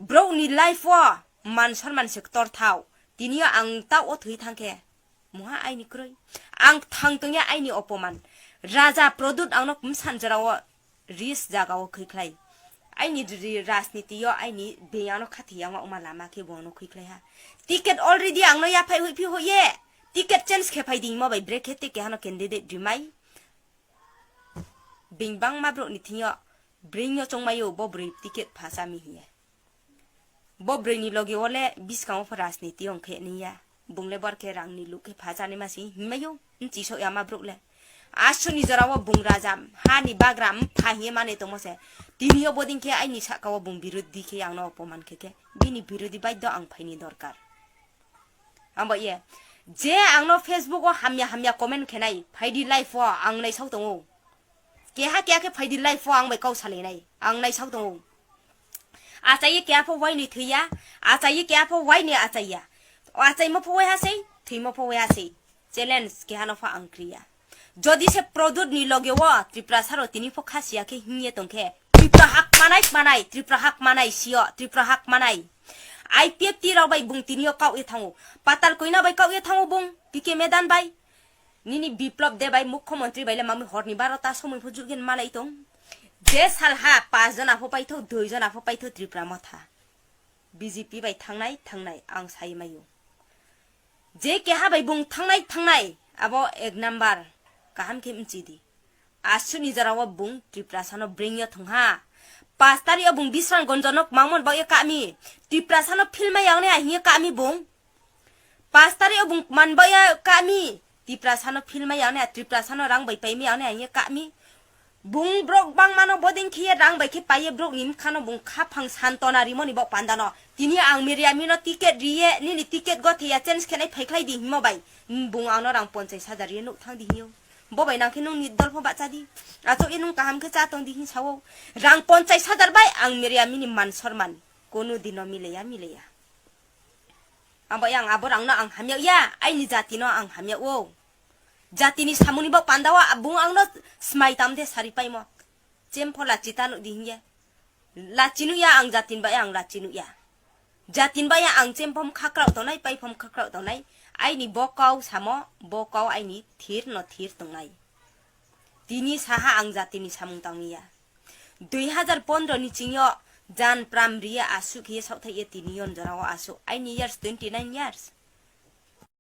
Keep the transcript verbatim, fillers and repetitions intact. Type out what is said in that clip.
Borokni life o man sonman se ktor thao. Tini o ang tao o thwi thang khe. Muha aini kroi. Ang thang tongya aini opoman. Raja Pradyut ang no msan jora o ris jaga o khwi khlai. Aini ri-, rajniti o aini beng ang no khathi yang o ma lama khe bo ang no khwi khlai ha. Ticket already ang no yaphai hui phi hoye. Ticket change khe phai ding mo bai brekhe te kehano candidate rimai. Beng bangma borokni thing yo bring yo chongmai o bo bwrwi ticket pha chami hiye. Bo bwrwini loge o le bwskango pho rajniti ong khe niya. Bung le bor khe rangni luk khe pha chani ma si hinmai o. Nchi sok ya ma borok le. Aswkni jora o bung raja hani bagra mpha hiye mane tongmo se. Tini o bodin khe aini saka o bung birodhi khe ang no opoman khe khe. Bini birodhi baiddo ang phaini dorkar. Abo ye. Je ang no Facebook o hamya hamya comment khe nai. Phaidi live o ang nai sok tongo. Keha keha khe phaidi live o ang bai kau salai nai. Ang nai sok tongo. Achai ye keha pho wai ni thwiya. Achai ye keha pho wai ni achai ya. O achai mo pho wai ha sei. Thwi mo pho wai ha sei. Challenge keha no pho ang kriya. Jodi se Pradyut ni loge o Tripura saro tini pho kha siya khe hinya tong khe. Tripura hak manai manai. Tripura hak manai sio. Tripura hak manai. I P F T rok bai bung tini o kau ye thango. Patal koina bai kau ye thango bung. P K Medan bai. Nini Biplop Deb bai mukhyamantri bai le mami horni barota somoi pho jugin malai tong. Je salha pas jona pho paitho, dui jona pho paitho Tripura motha. B J P bai thangnai, thangnai, ang sai maio. Je keha bai bung thangnai, thangnai, abo ek number kaham khe mchi di. Aswkni jora o bung Tripura sano bring yo thung ha. Pas tari o bung Bisramganj no mangmon ba ye kami. Tripura sano film yang ne ahiye kami bung. Pas tari o bung man ba ya kami. Tripura sano film yang ne, Tripura sano rang bai pai mi yang ne ahiye kami. Bung borok bangmano boding khiye rang bai khe paiye borok ni mkhano bung khaphang santona rimoni bok pandano. Tini ang Miriamino ticket riye, nini ticket go theya change khenai phaikhlai di himo bai. Bung angno rang ponchais hajar riye nuk thang di hiyo. Bo bai nang khe nung ni dol pho bacha di. Achuk ye nung kaham khe cha tong di hin sao. Rang ponchais hajar bai ang Miriamini man sorman. Kono dino mileya, mileya. Abo yang abo rangno ang hamyak ya, aini jatino ang hamyak o. Jatini samungni bok pandao bung angno smai tamde sari paimo. Chempho lachi tanu di hinya. Lachi nukya ang jatin bai ang lachi nukya. Jatin bai ang chempho mkhakrao tongnai, paiphom khakrao tongnai. Aini bokau samo, bokau aini thir no thir tongnai. Tini saha ang jatini samung tangya. Dui hazar pondro ni chingyo jan pram riye asuk hiye saothai ye tini yon jora o asuk. Aini years twenty nine years.